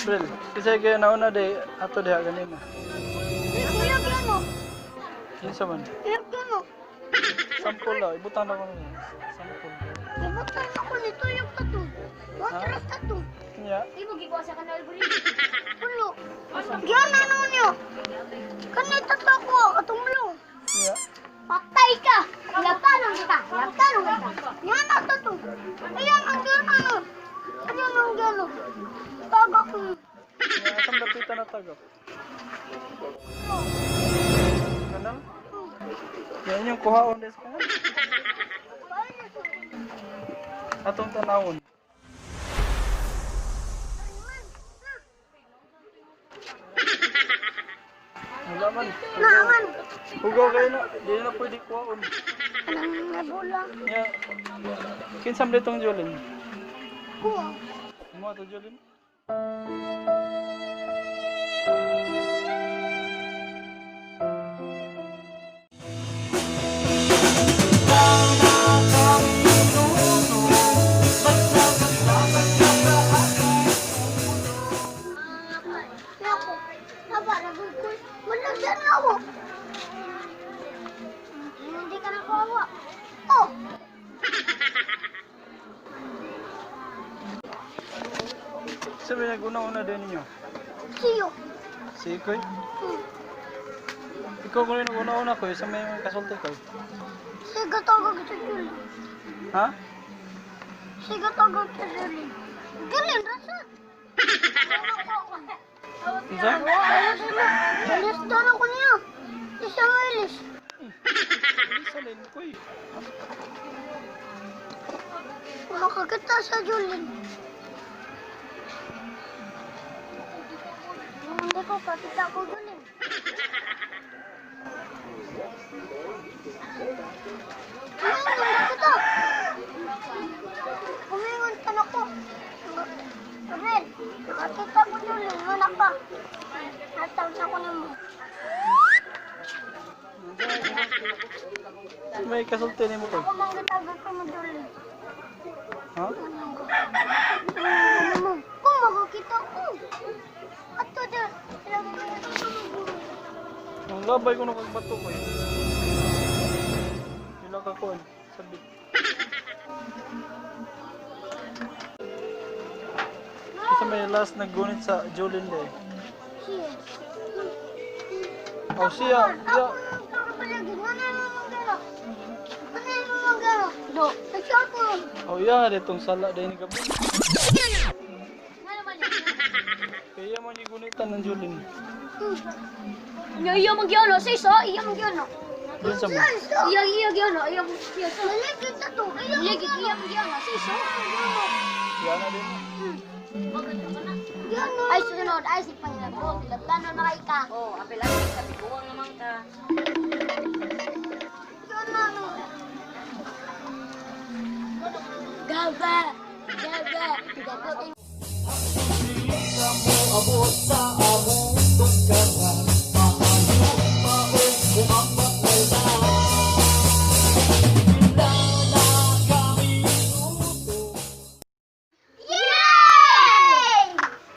Bril, kasi kaya nauna day ato diha ganina. Kuya plano. Kinsa man? Kuya plano. Sample la, ibutang na ko nila. Sample. Ibutang ako nito yung tato. Watras tato. Kanya, Di mo gikuha sa kanal bro. Pulo. Yan ano niyo. Kanay tato ko atong blue. kanya. Patay ka. Latanong kita. Latanong kita. Yan ang tato. Ayan ang gano'n. Ayan ang gano'n. Tagak mo. Kanya, asang lapitan na tagak? Kanal? Yan yung kuhaon des kanal. Atong tanawon. Wala man. Naaman. Hugaw kayo na. Di na pwede kuhaon. Anong nabula? Nya, kinsam ditong Jolin? Kuha. Mo to Jolin? Nako. Nabaragod ko. Wala dyan ako. Hindi ka nakawa. Oh. Sabi nag-una-una din ninyo. Siyo. Si Ikoy? Hmm. Ikaw ko rin nag-una-una ko. Sa may mga kasulti ko. Siga tagag sa Julie. Ha? Siga tagag sa Julie. Galing, rasad. Unsa? Ilis doon ako niya. Isang ilis. Salin ko eh. Makakita sa Julie. Hindi ko kakita ko Julie. Umingon na kita. Umingon ka na ko. Abel, nakakita ko Julie. Wala pa. Natawag na ko nimo. May kasulti nimo ko. Ako manggitagal ko mo Julie. Ha? Ano mo? Kung makakita ko. Ato dyan. Ang labay ko na kagbato ko eh. Pila ka kuan. Sabi. Kasi may last naggunit sa Jolin day. Siya. Oh, siya. Ako Iya. nang kakapalagi. Ano yung manggano? Ano yung manggano? Do. Nag-shot mo. Oh, iya ditong sala day ni Gabi. Ano man yan? Kaya man gunitan ng Jolin. Iya iya magyano sis oh, iya magyano. Dun sa mo. Iya iya gyano, iya iya so. Maligid na to. Ayaw Iya iya magyano sis oh. Iya na din. Gano. Ay sunod ay si Panginoon. Pilaptano na kay ka. Oh, apel lang sa biguang naman ka. Gano. Gaba. Gaba. Tiga ko. Abot.